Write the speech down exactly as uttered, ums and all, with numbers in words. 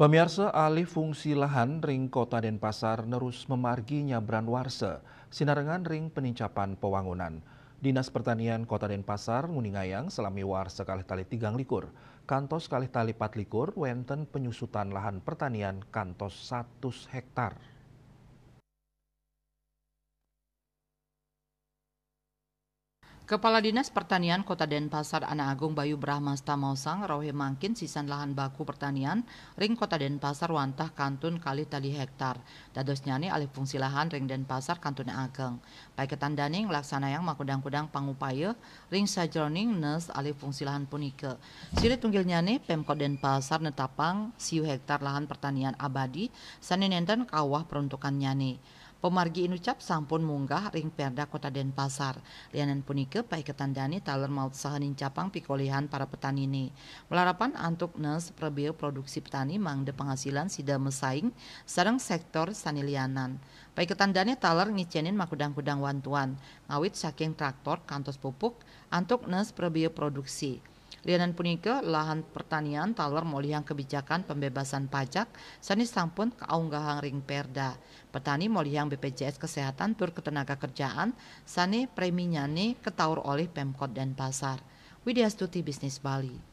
Pamiarsa, alih fungsi lahan ring Kota Denpasar nerus mamargi nyabran warsa, sinarengan ring penincapan pawangunan. Dinas Pertanian Kota Denpasar nguningayang salami warsa kalih tali tigang likur kantos kalih tali pat likur wenten penyusutan lahan pertanian kantos satus hektar. Kepala Dinas Pertanian Kota Denpasar Ana Agung Bayu Brahmasta maosang rauh mangkin sisan lahan baku pertanian ring Kota Denpasar wantah kantun kalih tali hektar. Dadosnyane alih fungsi lahan ring Denpasar kantun ageng. Paiketan dane nglaksanayang makudang-kudang pangupaya ring sajeroning nes alih fungsi lahan punika. Silih tunggilnyane, Pemkot Denpasar netapang siu hektar lahan pertanian abadi sane nenten kawah peruntukannyane. Pamargi inucap sampun munggah ring Perda Kota Denpasar. Lianan punika, paiketan dane taler mautsaha nincapang pikolihan para petanine. Malarapan antuk nes prabea produksi petani mangda penghasilan sida masaing sareng sektor sane lianan. Paiketan dane taler ngicenin makudang-kudang wantuan, ngawit saking traktor kantos pupuk, antuk nes prabea produksi. Lianan punika, lahan pertanian taler molihang kebijakan pembebasan pajak sane sampun kaunggahang ring Perda. Petani molihang B P J S Kesehatan tur ketenaga kerjaan sane preminyane ketaur olih Pemkot Denpasar. Widya Stuti, Bisnis Bali.